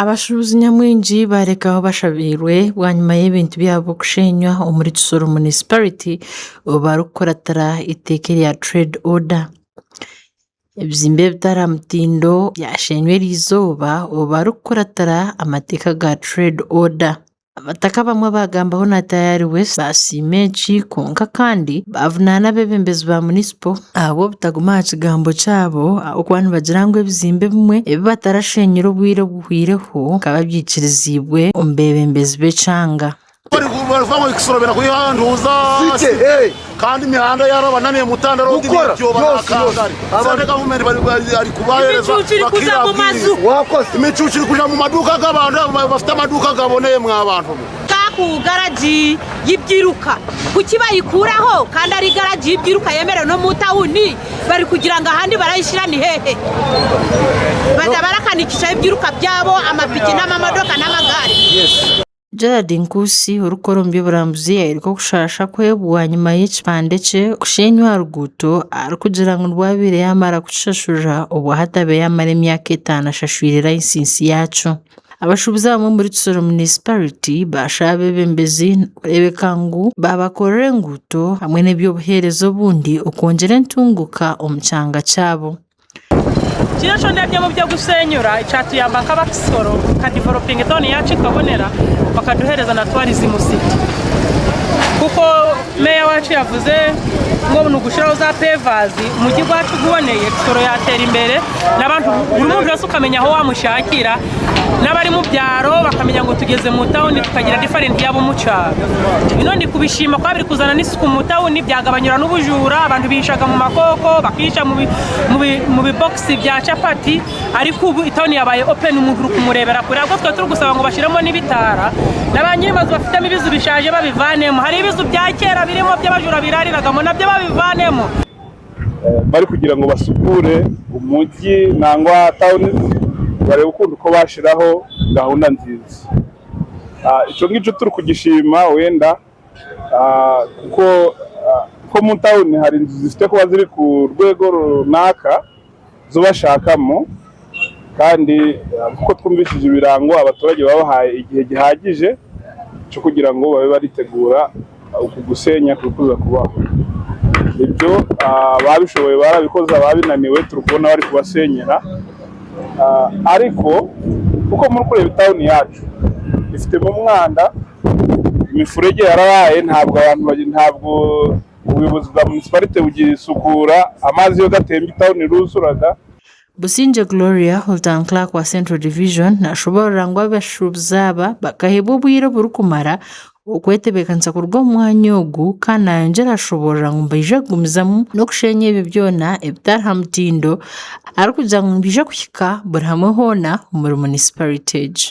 Abashuubuzi nyamwingi baareka ahu bashabiirwe bwanyima y'ebintu byabo kushenywa omuri Kisoro Munisiparite obu barikukuratira eiteeka erya Trade Order. Ebizimbe ebitari aha mutindo byashenywa eriizooba obu barikukuratira amateeka ga Trade Order. Abataka abamwe baagambaho na Tayari West baasiima eki kwonka kandi baavunaana abeebembezi ba munisipo ahabw'obutaguma aha kigambo kyabo ahabw'okuba nibagira ngu ebizimbe ebimwe ebi batarasheenyire obwire obuhweireho bikaba byikiriziibwe omu beebembezi b'ekyanga. Kandi emihanda yaraba na Mutanda road netyoba na Kaangari. Sente gavumenti bari kubahereza bakira Imicucu iri kuja mu maduka g'abantu bafite amaduka gaboneye mwa bantu mwe. Ku garagi y'ibyiruka kuki bayikuraho kandi ari garagi y'ibyiruka yemerewe no mu tawuni bari kugira ngo ahandi barayishyira ni hehe baza barakanikishaho ibyiruka byabo amapiki n'amamodoka n'amagare. Gerald Nkusi orikukora omu by'oburambuzi yayoreka okushaasha kwe bwanyima y'ekipande kye kushenywa aha ruguuto arikugira ngu nibwo abaire yaamara kukishashurira obwo hati abaire yaamara emyaka etaano ashashwire layisinsi yaakyo. Abashuubuzi abamwe omuri Kisoro Munisiparite baashaba abeebembezi kureebeka ngu baabakorera enguuto hamwe n'eby'obuheereza obundi okwongyera entunguuka omu kyanga kyabo. Kiro ekyo ndebye omu by'ogusenyura ekyatuyamba nk'abakisoro tukadevelopinga etawuni yacu ekabonera bakaduhereza na tourism city kuko meya wacu yavuze ngu obu nigushiraho za pavers omugi gwacu guboneye Kisoro yatera imbere n'abantu buri muntu wese ukamenya ahu wamushakira n'abari mu byaro bakamenya ngu tugeze mu tawuni tukagira different y'ab'omu kyaro. Binu ndikubishima kuba birikuzana n'isuku mu tawuni byagabanyura n'obujura abantu bihishaga mu makooko bakihisha mu bibokisi bya capati ariko ubu itawuni yabaye open omuntu uri kumurebera kure ahubwo tukaba turi gusaba ngu bashiremo n'ibitaara na ba nyiri mazu bafitemo ebizu bishaje babivanemo hariho ebizu bya kera birimo by'abajura birariragamo nabyo babivanemo. Bari kugira ngu basukure umujyi nangwa tawuni barebe ukuntu uko bashiraho gahunda nziza. Ico ngicyo turi kugishima wenda kuko ko mu tawuni hari inzu zifite kuba ziri ku rwego runaka zo bashakamo kandi kuko twumvishije ibirango abaturage babahaye igihe gihagije cyo kugira ngo babe baritegura uku gusenya kuri kuza kubaho. Ibyo babishoboye barabikoze, ababinaniwe turi kubona bari kubasenyera. Ariko kuko muri kureba itawuni yacu ifitemo umwanda, imifurege yarabaye, ntabwo abantu ntabwo ubuyobozi bwa municipality bugisukura amazi iyo gatemba itawuni iruzuraga. Busingye Gloria, Town Clerk wa Central Division nashoborora ngu abashuubuzi aba bakahebwa obwire oburikumara okwetebeekanisa kuruga omu mwanya ogu kandi nayongyera ashoborora ngu nibaija kugumizamu n'okushenya ebyo byona ebitari aha mutindo arikugira ngu nibiija kuhika buri hamwe hoona omuri munisiparite egi.